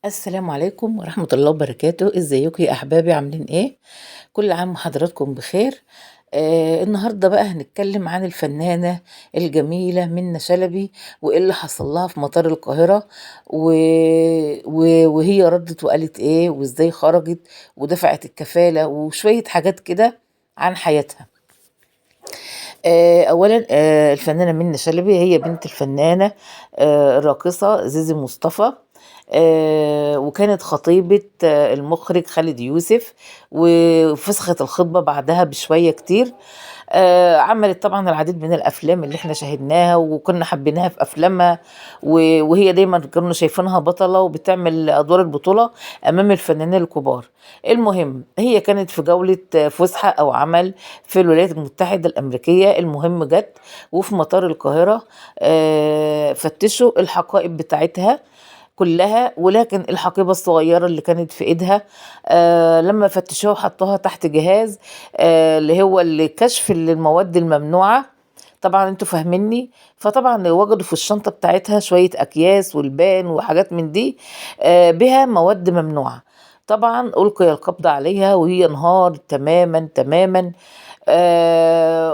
السلام عليكم ورحمة الله وبركاته. ازيكم يا احبابي؟ عاملين ايه؟ كل عام وحضراتكم بخير. النهاردة بقى هنتكلم عن الفنانة الجميلة منة شلبي وايه اللي حصل لها في مطار القاهرة وهي ردت وقالت ايه وازاي خرجت ودفعت الكفالة وشوية حاجات كده عن حياتها. اولا، الفنانة منة شلبي هي بنت الفنانة الراقصة زيزي مصطفى، وكانت خطيبة المخرج خالد يوسف، وفسخت الخطبة بعدها بشوية كتير. عملت طبعا العديد من الأفلام اللي احنا شاهدناها وكنا حبيناها في أفلامها، وهي دايما كنا شايفينها بطلة وبتعمل أدوار البطولة أمام الفنانين الكبار. المهم هي كانت في جولة فسحة أو عمل في الولايات المتحدة الأمريكية. المهم جت وفي مطار القاهرة، فتشوا الحقائب بتاعتها كلها، ولكن الحقيبة الصغيرة اللي كانت في ايدها، لما فتشوها وحطوها تحت جهاز، اللي هو الكشف للمواد الممنوعة، طبعا انتوا فاهميني. فطبعا وجدوا في الشنطة بتاعتها شوية اكياس والبان وحاجات من دي، بها مواد ممنوعة. طبعا ألقي القبض عليها وهي انهارت تماما تماما،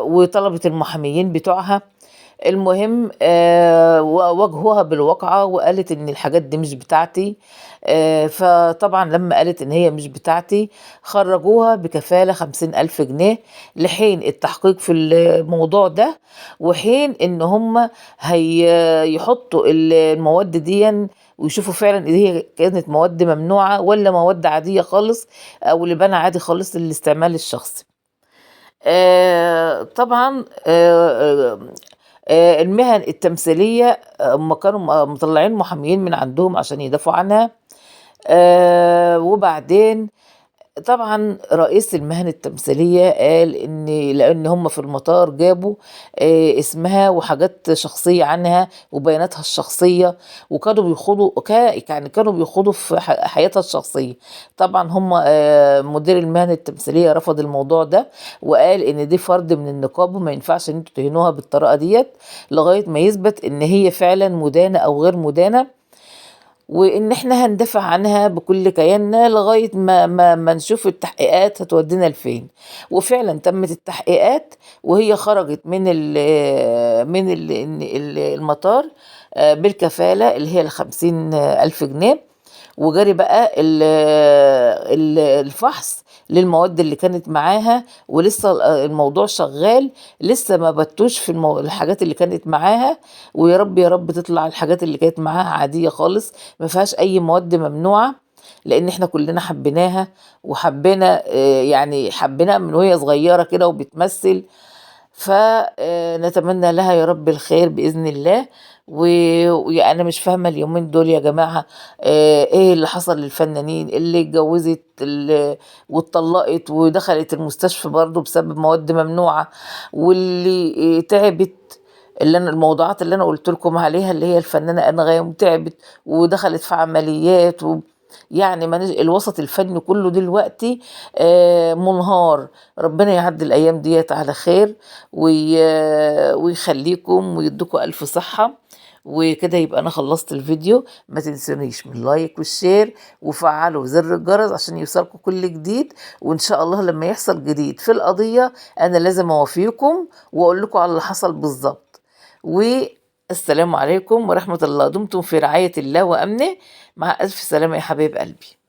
وطلبت المحاميين بتوعها. المهم، واجهوها بالواقعة وقالت ان الحاجات دي مش بتاعتي. فطبعا لما قالت ان هي مش بتاعتي خرجوها بكفالة 50,000 جنيه لحين التحقيق في الموضوع ده، وحين ان هم هيحطوا المواد دي ويشوفوا فعلا اذا هي كانت مواد ممنوعة ولا مواد عادية خالص او لبان عادي خالص للاستعمال الشخصي. طبعا، المهن التمثيلية، هم كانوا مطلعين محاميين من عندهم عشان يدافعوا عنها. وبعدين طبعا رئيس المهن التمثيلية قال ان لان هم في المطار جابوا، اسمها وحاجات شخصية عنها وبياناتها الشخصية، وكانوا بيخوضوا يعني كانوا بيخوضوا في حياتها الشخصية. طبعا هم، مدير المهن التمثيلية رفض الموضوع ده وقال ان دي فرد من النقاب وما ينفعش ان انتوا تهينوها بالطريقة ديت لغاية ما يثبت ان هي فعلا مدانة او غير مدانة، وان احنا هندافع عنها بكل كياننا لغاية ما نشوف التحقيقات هتودينا لفين. وفعلا تمت التحقيقات وهي خرجت من المطار، بالكفالة اللي هي الخمسين ألف جنيه، وجاري بقى الفحص للمواد اللي كانت معاها، ولسه الموضوع شغال، لسه ما بتوش في الحاجات اللي كانت معاها. ويا رب يا رب تطلع الحاجات اللي كانت معاها عادية خالص ما فيهاش اي مواد ممنوعة، لان احنا كلنا حبيناها وحبينا، يعني حبيناها من وهي صغيرة كده وبتمثل. فنتمنى لها يا رب الخير بإذن الله. وأنا مش فاهمة اليومين دول يا جماعة، إيه اللي حصل للفنانين اللي اتجوزت واتطلقت ودخلت المستشفى برضو بسبب مواد ممنوعة، واللي تعبت، اللي أنا الموضوعات اللي أنا قلت لكم عليها اللي هي الفنانة أنغام تعبت ودخلت في عمليات و يعني الوسط الفني كله دلوقتي، منهار. ربنا يعدي الأيام ديت على خير ويخليكم ويديكم ألف صحة. وكده يبقى أنا خلصت الفيديو. ما تنسونيش من ال like وال share وفعلوا زر الجرس عشان يوصلكم كل جديد، وإن شاء الله لما يحصل جديد في القضية أنا لازم أوافيكم وأقول لكم على اللي حصل بالظبط. والسلام عليكم ورحمة الله، دمتم في رعاية الله وأمنه. مع ألف سلامة يا حبايب قلبي.